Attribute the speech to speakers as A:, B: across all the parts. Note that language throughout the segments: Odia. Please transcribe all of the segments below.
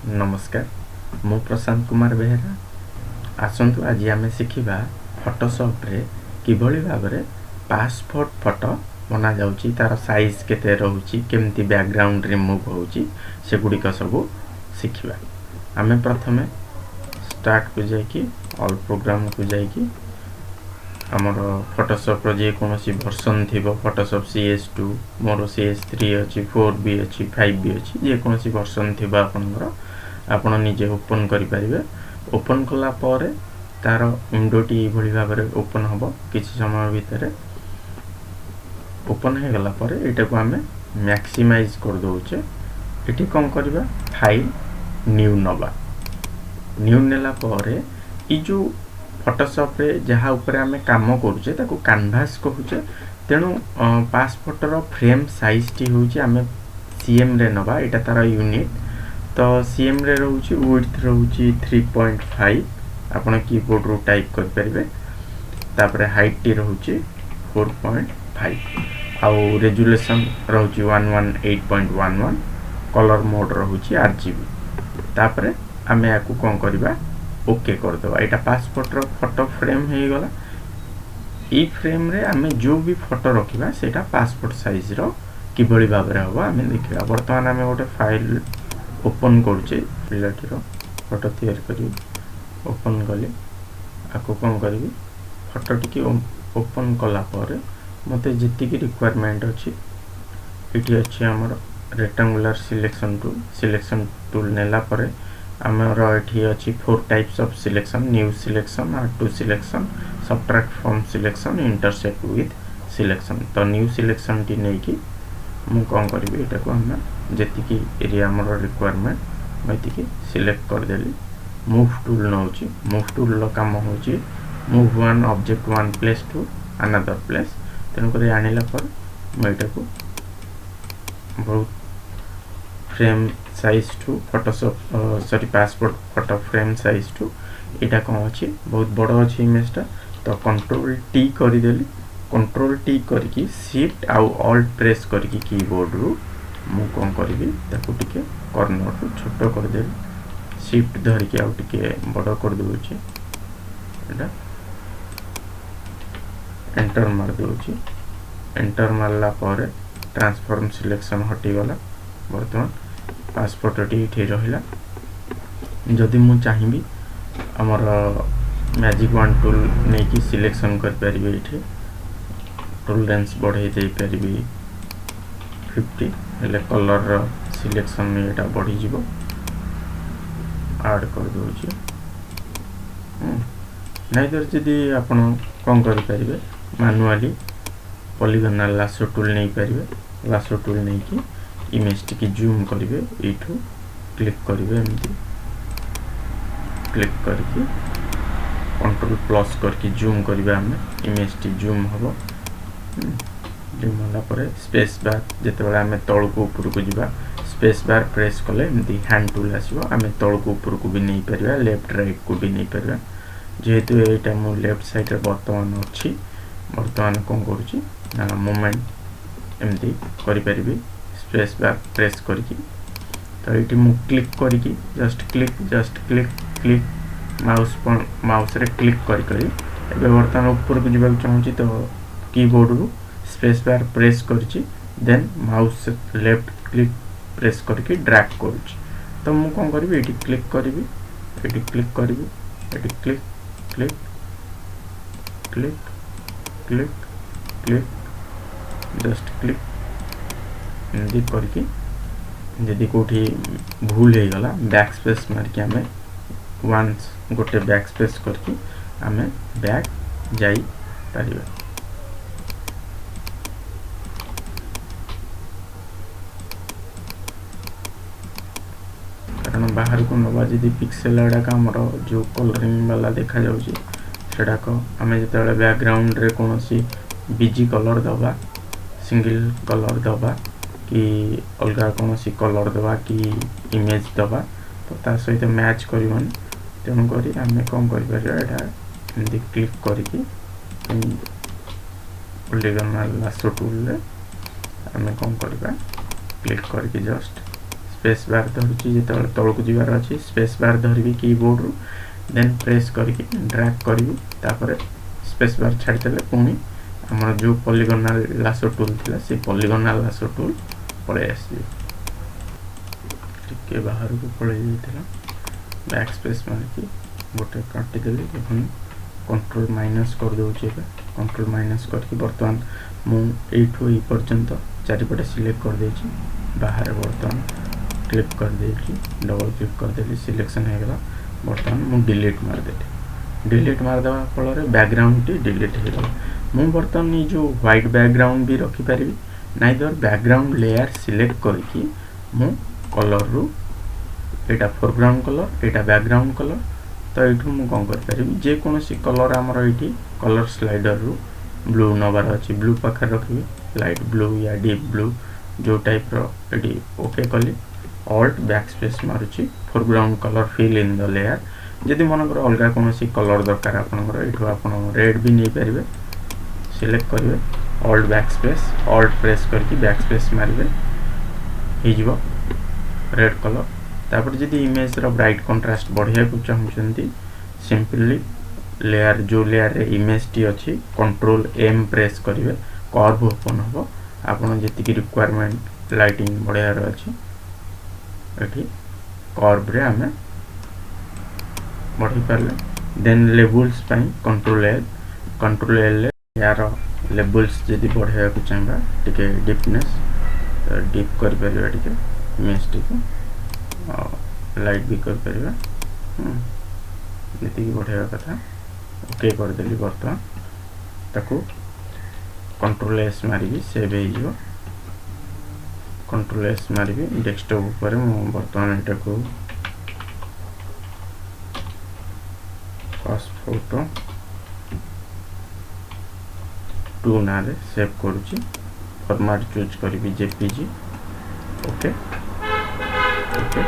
A: ନମସ୍କାର, ମୁଁ ପ୍ରଶାନ୍ତ କୁମାର ବେହେରା। ଆସନ୍ତୁ, ଆଜି ଆମେ ଶିଖିବା ଫଟୋସପ୍ରେ କିଭଳି ଭାବରେ ପାସପୋର୍ଟ ଫଟୋ ବନାଯାଉଛି, ତା'ର ସାଇଜ୍ କେତେ ରହୁଛି, କେମିତି ବ୍ୟାକଗ୍ରାଉଣ୍ଡ ରିମୁଭ୍ ହେଉଛି, ସେଗୁଡ଼ିକ ସବୁ ଶିଖିବା। ଆମେ ପ୍ରଥମେ ଷ୍ଟାର୍ଟକୁ ଯାଇକି, ଅଲ୍ ପ୍ରୋଗ୍ରାମକୁ ଯାଇକି, ଆମର ଫଟୋସପ୍ର ଯେକୌଣସି ଭର୍ସନ୍ ଥିବ, ଫଟୋସପ୍ CS2, ମୋର CS3 ଅଛି, 4 ବି ଅଛି, 5 ବି ଅଛି, ଯେକୌଣସି ଭର୍ସନ୍ ଥିବ ଆପଣଙ୍କର, ଆପଣ ନିଜେ ଓପନ୍ କରିପାରିବେ। ଓପନ୍ କଲା ପରେ ତା'ର ୱିଣ୍ଡୋଟି ଏଇଭଳି ଭାବରେ ଓପନ୍ ହେବ। କିଛି ସମୟ ଭିତରେ ଓପନ୍ ହେଇଗଲା ପରେ ଏଇଟାକୁ ଆମେ ମ୍ୟାକ୍ସିମାଇଜ୍ କରିଦେଉଛେ। ଏଠି କ'ଣ କରିବା? ଫାଇଲ୍, ନ୍ୟୁ ନେବା। ନ୍ୟୁ ନେଲା ପରେ ଏଇ ଯେଉଁ ଫଟୋସପ୍ରେ ଯାହା ଉପରେ ଆମେ କାମ କରୁଛେ, ତାକୁ କାନଭାସ୍ କହୁଛେ। ତେଣୁ ପାସପୋର୍ଟର ଫ୍ରେମ୍ ସାଇଜ୍ଟି ହେଉଛି, ଆମେ ସିଏମ୍ରେ ନେବା, ଏଇଟା ତା'ର ୟୁନିଟ୍। ତ ସିଏମ୍ରେ ରହୁଛି, ୱିଡ୍ଥ ରହୁଛି 3.5, ଆପଣ କିବୋର୍ଡ଼ରୁ ଟାଇପ୍ କରିପାରିବେ। ତାପରେ ହାଇଟ୍ଟି ରହୁଛି 4.5 ଆଉ ରେଜୁଲେସନ୍ ରହୁଛି 118.11, କଲର୍ ମୋଡ଼୍ ରହୁଛି RGB। ତାପରେ ଆମେ ୟାକୁ କ'ଣ କରିବା? ଓକେ କରିଦେବା। ଏଇଟା ପାସପୋର୍ଟର ଫଟୋ ଫ୍ରେମ୍ ହେଇଗଲା। ଏଇ ଫ୍ରେମ୍ରେ ଆମେ ଯେଉଁ ବି ଫଟୋ ରଖିବା, ସେଇଟା ପାସପୋର୍ଟ ସାଇଜ୍ର କିଭଳି ଭାବରେ ହେବ, ଆମେ ଦେଖିବା। ବର୍ତ୍ତମାନ ଆମେ ଗୋଟେ ଫାଇଲ୍ ଓପନ୍ କରୁଛେ। ପିଲାଟିର ଫଟୋ ତିଆରି କରିବି। ଓପନ୍ କଲି। ଆକୁ କ'ଣ କରିବି? ଫଟୋ ଟିକେ ଓପନ୍ କଲା ପରେ ମୋତେ ଯେତିକି ରିକ୍ୱାରମେଣ୍ଟ ଅଛି, ଏଠି ଅଛି ଆମର rectangular selection tool। Selection tool ନେଲା ପରେ ଆମର ଏଠି ଅଛି four types of selection: new selection, add to selection, subtract from selection, intersect with selection। ତ ନ୍ୟୁ ସିଲେକ୍ସନ୍ଟି ନେଇକି ମୁଁ କ'ଣ କରିବି? ଏଇଟାକୁ ଆମେ ଯେତିକି ଏରିଆ ଆମର ରିକ୍ୱାରମେଣ୍ଟ, ମୁଁ ଏତିକି ସିଲେକ୍ଟ କରିଦେଲି। ମୁଭ୍ ଟୁଲ୍ ନେଉଛି। ମୁଭ୍ ଟୁଲ୍ର କାମ ହେଉଛି move one object one place to another place। ତେଣୁକରି ଆଣିଲା ପରେ ମୁଁ ଏଇଟାକୁ ବହୁତ frame size to Photoshop, sorry, passport photo frame size ଠୁ ଏଇଟା କ'ଣ ଅଛି, ବହୁତ ବଡ଼ ଅଛି ଇମେଜଟା। ତ କଣ୍ଟ୍ରୋଲ ଟି କରିଦେଲି। କଣ୍ଟ୍ରୋଲ ଟି କରିକି ସିଫ୍ଟ ଆଉ ଅଲ୍ଟ ପ୍ରେସ୍ କରିକି କିବୋର୍ଡ଼ରୁ ମୁଁ କ'ଣ କରିବି? ତାକୁ ଟିକେ କର୍ଣ୍ଣରରୁ ଛୋଟ କରିଦେଲି। ସିଫ୍ଟ ଧରିକି ଆଉ ଟିକେ ବଡ଼ କରିଦେଉଛି। ଏଇଟା ଏଣ୍ଟର ମାରିଦେଉଛି। ଏଣ୍ଟର ମାରିଲା ପରେ ଟ୍ରାନ୍ସଫର୍ମ ସିଲେକ୍ସନ୍ ହଟିଗଲା। ବର୍ତ୍ତମାନ ପାସପୋର୍ଟଟି ଏଇଠି ରହିଲା। ଯଦି ମୁଁ ଚାହିଁବି, ଆମର ମ୍ୟାଜିକ୍ ୱାଣ୍ଡ ଟୁଲ୍ ନେଇକି ସିଲେକ୍ସନ୍ କରିପାରିବି। ଏଇଠି ଟୋଲରେନ୍ସ ବଢ଼େଇ ଦେଇପାରିବି। 50 ହେଲେ କଲର୍ର ସିଲେକ୍ସନ୍ ଏଇଟା ବଢ଼ିଯିବ। ଆଡ଼୍ କରିଦେଉଛି। ନାଇଦର ଯଦି ଆପଣ କ'ଣ କରିପାରିବେ, ମାନୁଆଲି ପଲିଗନାଲ ଲାସୋ ଟୁଲ୍ ନେଇପାରିବେ। ଲାସୋ ଟୁଲ୍ ନେଇକି ଇମେଜ୍ ଟିକେ ଜୁମ୍ କରିବେ। ଏଇଠୁ କ୍ଲିକ୍ କରିବେ। ଏମିତି କ୍ଲିକ୍ କରିକି କଣ୍ଟ୍ରୋଲ ପ୍ଲସ୍ କରିକି ଜୁମ୍ କରିବା ଆମେ, ଇମେଜଟି ଜୁମ୍ ହେବ। ଜୁମ୍ ହେଲା ପରେ ସ୍ପେସ୍ ବାର୍, ଯେତେବେଳେ ଆମେ ତଳକୁ ଉପରକୁ ଯିବା, ସ୍ପେସ୍ ବାର୍ ପ୍ରେସ୍ କଲେ ଏମିତି ହ୍ୟାଣ୍ଡ ଟୁଲ୍ ଆସିବ। ଆମେ ତଳକୁ ଉପରକୁ ବି ନେଇପାରିବା, ଲେଫ୍ଟ ରାଇଟ୍କୁ ବି ନେଇପାରିବା। ଯେହେତୁ ଏଇଟା ମୁଁ ଲେଫ୍ଟ ସାଇଡ଼୍ରେ ବର୍ତ୍ତମାନ ଅଛି, ବର୍ତ୍ତମାନ କ'ଣ କରୁଛି ନା ମୁଭମେଣ୍ଟ ଏମିତି କରିପାରିବି ସ୍ପେସ୍ ବାର୍ ପ୍ରେସ୍ କରିକି। ତ ଏଇଠି ମୁଁ କ୍ଲିକ୍ କରିକି, just click, just click, click, mouse ମାଉସ୍ରେ click କରି କରି ଏବେ ବର୍ତ୍ତମାନ ଉପରକୁ ଯିବାକୁ ଚାହୁଁଛି। ତ କିବୋର୍ଡ଼ରୁ ସ୍ପେସ୍ ବାର୍ ପ୍ରେସ୍ କରିଛି, ଦେନ୍ ମାଉସ୍ ଲେଫ୍ଟ କ୍ଲିକ୍ ପ୍ରେସ୍ କରିକି ଡ୍ରାଗ୍ କରୁଛି। ତ ମୁଁ କ'ଣ କରିବି? ଏଇଠି କ୍ଲିକ୍ କରିବି, ଏଇଠି କ୍ଲିକ୍ କରିବି, ଏଇଠି click, click, click, click, click, just click ଏମିତି କରିକି ଯଦି କେଉଁଠି ଭୁଲ ହେଇଗଲା, ବ୍ୟାକ୍ ସ୍ପେସ୍ ମାରିକି ଆମେ ୱାନ୍ସ ଗୋଟେ ବ୍ୟାକ୍ ସ୍ପେସ୍ କରିକି ଆମେ ବ୍ୟାକ୍ ଯାଇପାରିବା। କାରଣ ବାହାରକୁ ନେବା ଯଦି, ପିକ୍ସେଲ୍ ଗୁଡ଼ାକ ଆମର ଯେଉଁ କଲରିଂ ବାଲା ଦେଖାଯାଉଛି, ସେଟାକ ଆମେ ଯେତେବେଳେ ବ୍ୟାକଗ୍ରାଉଣ୍ଡରେ କୌଣସି ବିଜି କଲର୍ ଦେବା, ସିଙ୍ଗିଲ୍ କଲର୍ ଦେବା କି ଅଲଗା କୌଣସି କଲର୍ ଦେବା କି ଇମେଜ୍ ଦେବା, ତ ତା ସହିତ ମ୍ୟାଚ୍ କରିବନି। ତେଣୁକରି ଆମେ କ'ଣ କରିପାରିବା? ଏଇଟା ଏମିତି କ୍ଲିକ୍ କରିକି ପଲିଗନାଲ ଲାସୋ ଟୁଲ୍ରେ ଆମେ କ'ଣ କରିବା? କ୍ଲିକ୍ କରିକି ଜଷ୍ଟ ସ୍ପେସ୍ ସ୍ପେସ୍ ବାର୍ ଧରୁଛି। ଯେତେବେଳେ ତଳକୁ ଯିବାର ଅଛି, ସ୍ପେସ୍ ବାର୍ ଧରିବି କିବୋର୍ଡ଼ରୁ, ଦେନ୍ ପ୍ରେସ୍ କରିକି ଡ୍ରାଗ୍ କରିବି। ତାପରେ ସ୍ପେସ୍ ବାର୍ ଛାଡ଼ିଦେଲେ ପୁଣି ଆମର ଯେଉଁ ପଲିଗନାଲ ଲାସୋ ଟୁଲ୍ ଥିଲା, ସେଇ ପଲିଗନାଲ ଲାସୋ ଟୁଲ୍ ପଳେଇ ଆସିବ। ଟିକେ ବାହାରକୁ ପଳେଇ ଯାଇଥିଲା, ବ୍ୟାକ୍ ସ୍ପେସ୍ ମାରିକି ଗୋଟେ କାଟିଦେଲି। ଦେଖନ୍ତୁ, କଣ୍ଟ୍ରୋଲ ମାଇନସ୍ କରିଦେଉଛି। ଏବେ କଣ୍ଟ୍ରୋଲ ମାଇନସ୍ କରିକି ବର୍ତ୍ତମାନ ମୁଁ ଏଇଠୁ ଏଇ ପର୍ଯ୍ୟନ୍ତ ଚାରିପଟେ ସିଲେକ୍ଟ କରିଦେଇଛି। ବାହାରେ ବର୍ତ୍ତମାନ କ୍ଲିକ୍ କରିଦେଇକି ଡବଲ୍ କ୍ଲିକ୍ କରିଦେଲି, ସିଲେକ୍ସନ୍ ହେଇଗଲା। ବର୍ତ୍ତମାନ ମୁଁ ଡିଲିଟ୍ ମାରିଦେଲି। ଡିଲିଟ୍ ମାରିଦେବା ଫଳରେ ବ୍ୟାକଗ୍ରାଉଣ୍ଡଟି ଡିଲିଟ୍ ହେଇଗଲା। ମୁଁ ବର୍ତ୍ତମାନ ଏଇ ଯେଉଁ ହ୍ୱାଇଟ୍ ବ୍ୟାକଗ୍ରାଉଣ୍ଡ ବି ରଖିପାରିବି, ନାଇଦର ବ୍ୟାକଗ୍ରାଉଣ୍ଡ ଲେୟାର ସିଲେକ୍ଟ କରିକି ମୁଁ କଲର୍ରୁ, ଏଇଟା ଫୋରଗ୍ରାଉଣ୍ଡ କଲର୍, ଏଇଟା ବ୍ୟାକଗ୍ରାଉଣ୍ଡ କଲର୍, ତ ଏଇଠୁ ମୁଁ କ'ଣ କରିପାରିବି? ଯେକୌଣସି କଲର୍, ଆମର ଏଇଠି କଲର୍ ସ୍ଲାଇଡରରୁ ବ୍ଲୁ ନେବାର ଅଛି, ବ୍ଲୁ ପାଖରେ ରଖିବି, ଲାଇଟ୍ ବ୍ଲୁ ୟା ଡିପ୍ ବ୍ଲୁ ଯେଉଁ ଟାଇପ୍ର। ଏଠି ଓକେ କଲି, ଅଲ୍ଟ ବ୍ୟାକ୍ ସ୍ପେସ୍ ମାରୁଛି, foreground color fill in the layer। ଯଦି ମନେକର ଅଲଗା କୌଣସି କଲର୍ ଦରକାର ଆପଣଙ୍କର, ଏଇଠୁ ଆପଣ ରେଡ଼୍ ବି ନେଇପାରିବେ। ସିଲେକ୍ଟ କରିବେ, alt back space, alt press କରିକି ବ୍ୟାକ୍ ସ୍ପେସ୍ ମାରିବେ, ହେଇଯିବ ରେଡ଼୍ କଲର୍। ତାପରେ ଯଦି ଇମେଜ୍ର ବ୍ରାଇଟ୍ କଣ୍ଟ୍ରାଷ୍ଟ ବଢ଼େଇବାକୁ ଚାହୁଁଛନ୍ତି, ସିମ୍ପଲି ଲେୟାର, ଯେଉଁ ଲେୟାରରେ ଇମେଜଟି ଅଛି, କଣ୍ଟ୍ରୋଲ ଏମ୍ ପ୍ରେସ୍ କରିବେ, କର୍ଭ ଓପନ୍ ହେବ। ଆପଣ ଯେତିକି ରିକ୍ୱାରମେଣ୍ଟ ଲାଇଟିଂ ବଢ଼େଇବାର ଅଛି, ଏଠି କର୍ଭରେ ଆମେ ବଢ଼େଇ ପାରିଲେ। ଦେନ୍ ଲେବୁଲ୍ସ ପାଇଁ କଣ୍ଟ୍ରୋଲ ଏଲ୍। କଣ୍ଟ୍ରୋଲ ଏଲ୍, ୟାର ଲେବୁଲ୍ସ ଯଦି ବଢ଼େଇବାକୁ ଚାହିଁବା, ଟିକେ ଡିପନେସ୍, ଡିପ୍ କରିପାରିବା ଟିକେ ଇମେଜଟିକୁ, ଆଉ ଲାଇଟ୍ ବି କରିପାରିବା ଯେତିକି ବଢ଼େଇବା କଥା। ଓକେ କରିଦେଲି। ବର୍ତ୍ତମାନ ତାକୁ କଣ୍ଟ୍ରୋଲ ଏସ୍ ମାରିବି, ସେଭ୍ ହେଇଯିବ। କଣ୍ଟ୍ରୋଲ ଏସ୍ ମାରିବି। ଡେସ୍କଟପ୍ ଉପରେ ମୁଁ ବର୍ତ୍ତମାନ ଏଟାକୁ ଫାଷ୍ଟ ଫଟୋ ଟୁ ନାଁରେ ସେଭ୍ କରୁଛି। ଫର୍ମାଟ୍ ଚୁଜ୍ କରିବି ଜେପିଜି। ଓକେ, ଓକେ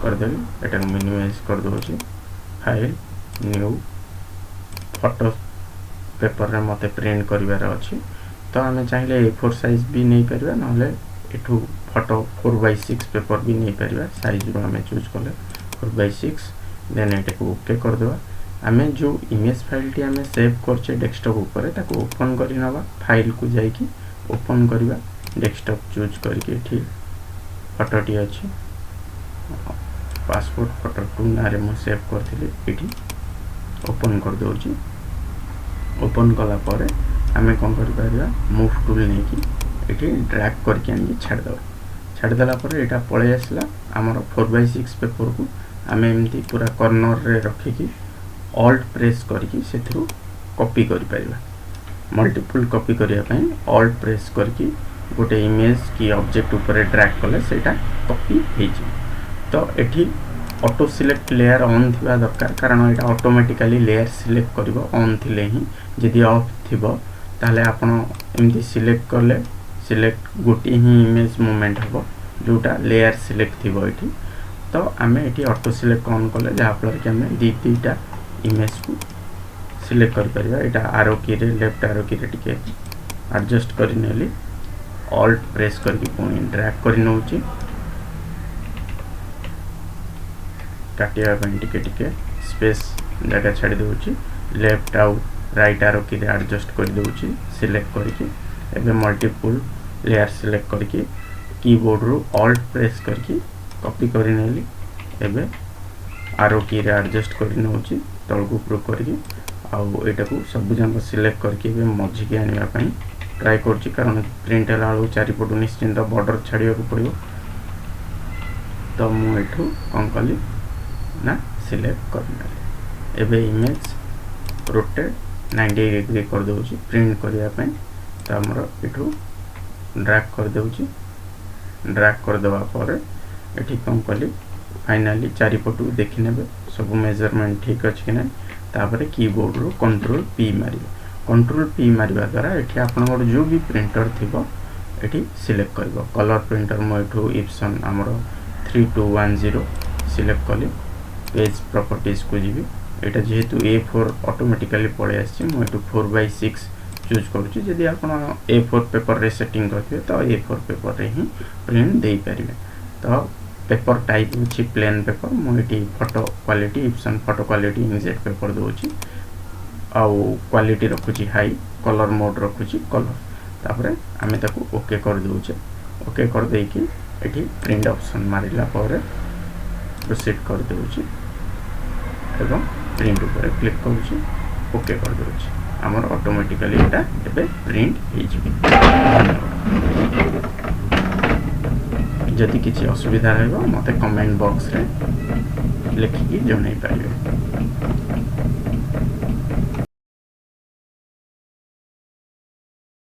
A: କରିଦେଲି। ଏଟାକୁ ମିନିମାଇଜ୍ କରିଦେଉଛି। ଫାଇଲ୍, ନ୍ୟୁ, ଫଟୋ ପେପରରେ ମୋତେ ପ୍ରିଣ୍ଟ କରିବାର ଅଛି, ତ ଆମେ ଚାହିଁଲେ ଏ ଫୋର୍ ସାଇଜ୍ ବି ନେଇପାରିବା, ନହେଲେ ଏଠୁ ଫଟୋ 4x6 paper ବି ନେଇପାରିବା। ସାଇଜ୍ରୁ ଆମେ ଚୁଜ୍ କଲେ 4x6, ଦେନ୍ ଏଟାକୁ ଓକେ କରିଦେବା। ଆମେ ଯେଉଁ ଇମେଜ୍ ଫାଇଲ୍ଟି ଆମେ ସେଭ୍ କରିଛେ ଡେସ୍କଟପ୍ ଉପରେ, ତାକୁ ଓପନ୍ କରି ନେବା। ଫାଇଲ୍କୁ ଯାଇକି ଓପନ୍ କରିବା। ଡେସ୍କଟପ୍ ଚୁଜ୍ କରିକି ଏଠି ଫଟୋଟି ଅଛି, ପାସପୋର୍ଟ ଫଟୋ ଟୁ ନାଁରେ ମୁଁ ସେଭ୍ କରିଥିଲି, ଏଠି ଓପନ୍ କରିଦେଉଛି। ଓପନ୍ କଲା ପରେ ଆମେ କ'ଣ କରିପାରିବା? ମୁଭ୍ ଟୁଲ୍ ନେଇକି ଏଠି ଡ୍ରାଗ୍ କରିକି ଆଣିକି ଛାଡ଼ିଦେବା। ଛାଡ଼ିଦେଲା ପରେ ଏଇଟା ପଳେଇ ଆସିଲା ଆମର 4x6 ପେପରକୁ। ଆମେ ଏମିତି ପୁରା କର୍ଣ୍ଣରରେ ରଖିକି ଅଲ୍ଟ ପ୍ରେସ୍ କରିକି ସେଥିରୁ କପି କରିପାରିବା। ମଲ୍ଟିପୁଲ୍ କପି କରିବା ପାଇଁ ଅଲ୍ଟ ପ୍ରେସ୍ କରିକି ଗୋଟେ ଇମେଜ୍ କି ଅବଜେକ୍ଟ ଉପରେ ଡ୍ରାଗ୍ କଲେ ସେଇଟା କପି ହେଇଯିବ। ତ ଏଠି ଅଟୋ ସିଲେକ୍ଟ ଲେୟାର ଅନ୍ ଥିବା ଦରକାର, କାରଣ ଏଇଟା ଅଟୋମେଟିକାଲି ଲେୟାର ସିଲେକ୍ଟ କରିବ ଅନ୍ ଥିଲେ ହିଁ। ଯଦି ଅଫ୍ ଥିବ, ତାହେଲେ ଆପଣ ଏମିତି ସିଲେକ୍ଟ କଲେ ସିଲେକ୍ଟ ଗୋଟିଏ ହିଁ ଇମେଜ୍ ମୁଭମେଣ୍ଟ ହେବ, ଯେଉଁଟା ଲେୟାର ସିଲେକ୍ଟ ଥିବ ଏଠି। ତ ଆମେ ଏଠି ଅଟୋ ସିଲେକ୍ଟ ଅନ୍ କଲେ, ଯାହାଫଳରେ କି ଆମେ ଦୁଇ ଦୁଇଟା ଇମେଜକୁ ସିଲେକ୍ଟ କରିପାରିବା। ଏଇଟା ଆରୋ କିରେ, ଲେଫ୍ଟ ଆରୋ କିରେ ଟିକେ ଆଡ଼ଜଷ୍ଟ କରିନେଲି। ଅଲ୍ଟ ପ୍ରେସ୍ କରିକି ପୁଣି ଡ୍ରାଗ୍ କରି ନେଉଛି। କାଟିବା ପାଇଁ ଟିକେ ଟିକେ ସ୍ପେସ୍ ଜାଗା ଛାଡ଼ି ଦେଉଛି। ଲେଫ୍ଟ ଆଉ ରାଇଟ୍ ଆରୋ କିରେ ଆଡ଼ଜଷ୍ଟ କରିଦେଉଛି ସିଲେକ୍ଟ କରିକି। ଏବେ ମଲ୍ଟିପୁଲ୍ ଲେୟାର ସିଲେକ୍ଟ କରିକି କିବୋର୍ଡ଼ରୁ ଅଲ୍ଟ ପ୍ରେସ୍ କରିକି କପି କରିନେଲି। ଏବେ ଆରୋ କିରେ ଆଡ଼ଜଷ୍ଟ କରି ନେଉଛି ତଳକୁ ଉପରକୁ କରିକି। ଆଉ ଏଇଟାକୁ ସବୁଯାକ ସିଲେକ୍ଟ କରିକି ଏବେ ମଝିକି ଆଣିବା ପାଇଁ ଟ୍ରାଏ କରୁଛି, କାରଣ ପ୍ରିଣ୍ଟ ହେଲା ବେଳକୁ ଚାରିପଟୁ ନିଶ୍ଚିନ୍ତ ବର୍ଡ଼ର ଛାଡ଼ିବାକୁ ପଡ଼ିବ। ତ ମୁଁ ଏଠୁ କ'ଣ କଲି ନା ସିଲେକ୍ଟ କରିନେଲି। ଏବେ ଇମେଜ୍ ରୋଟେଟ୍ 90 ଡିଗ୍ରୀ କରିଦେଉଛି ପ୍ରିଣ୍ଟ କରିବା ପାଇଁ। ତ ଆମର ଏଠୁ ଡ୍ରାଗ୍ କରିଦେଉଛି। ଡ୍ରାଗ୍ କରିଦେବା ପରେ ଏଠି କ'ଣ କଲି? ଫାଇନାଲି ଚାରିପଟୁ ଦେଖିନେବେ ସବୁ ମେଜରମେଣ୍ଟ ଠିକ୍ ଅଛି କି ନାହିଁ। ତାପରେ କିବୋର୍ଡ଼ରୁ କଣ୍ଟ୍ରୋଲ ପି ମାରିବେ। କଣ୍ଟ୍ରୋଲ ପି ମାରିବା ଦ୍ୱାରା ଏଠି ଆପଣଙ୍କର ଯେଉଁ ବି ପ୍ରିଣ୍ଟର ଥିବ, ଏଠି ସିଲେକ୍ଟ କରିବ। କଲର୍ ପ୍ରିଣ୍ଟର ମୁଁ ଏଠୁ ଇପ୍ସନ୍ ଆମର 3210 ସିଲେକ୍ଟ କଲି। ପେଜ୍ ପ୍ରପର୍ଟିଜ୍କୁ ଯିବି। ଏଇଟା ଯେହେତୁ ଏ ଫୋର୍ ଅଟୋମେଟିକାଲି ପଳେଇ ଆସିଛି, ମୁଁ ଏଠୁ 4x6 choose କରୁଛି। ଯଦି ଆପଣ ଏ ଫୋର୍ ପେପରରେ ସେଟିଂ କରିଥିବେ, ତ ଏ ଫୋର୍ ପେପରରେ ହିଁ ପ୍ରିଣ୍ଟ ଦେଇପାରିବେ। ତ ପେପର୍ ଟାଇପ୍ ଅଛି ପ୍ଲେନ୍ ପେପର୍। ମୁଁ ଏଠି photo quality, Epson photo quality inkjet paper ଦେଉଛି ଆଉ କ୍ୱାଲିଟି ରଖୁଛି ହାଇ, କଲର୍ ମୋଡ଼୍ ରଖୁଛି କଲର୍। ତାପରେ ଆମେ ତାକୁ ଓକେ କରିଦେଉଛେ। ଓକେ କରିଦେଇକି ଏଠି ପ୍ରିଣ୍ଟ ଅପସନ୍ ମାରିଲା ପରେ ପ୍ରୋସିଡ଼୍ କରିଦେଉଛି ଏବଂ ପ୍ରିଣ୍ଟ ଉପରେ କ୍ଲିକ୍ କରୁଛି, ଓକେ କରିଦେଉଛି। ଆମର ଅଟୋମେଟିକାଲି ଏଇଟା ଏବେ ପ୍ରିଣ୍ଟ ହେଇଯିବ। ଧନ୍ୟବାଦ। ଯଦି କିଛି ଅସୁବିଧା ରହିବ, ମୋତେ କମେଣ୍ଟ ବକ୍ସରେ ଲେଖିକି ଜଣାଇ ପାରିବେ।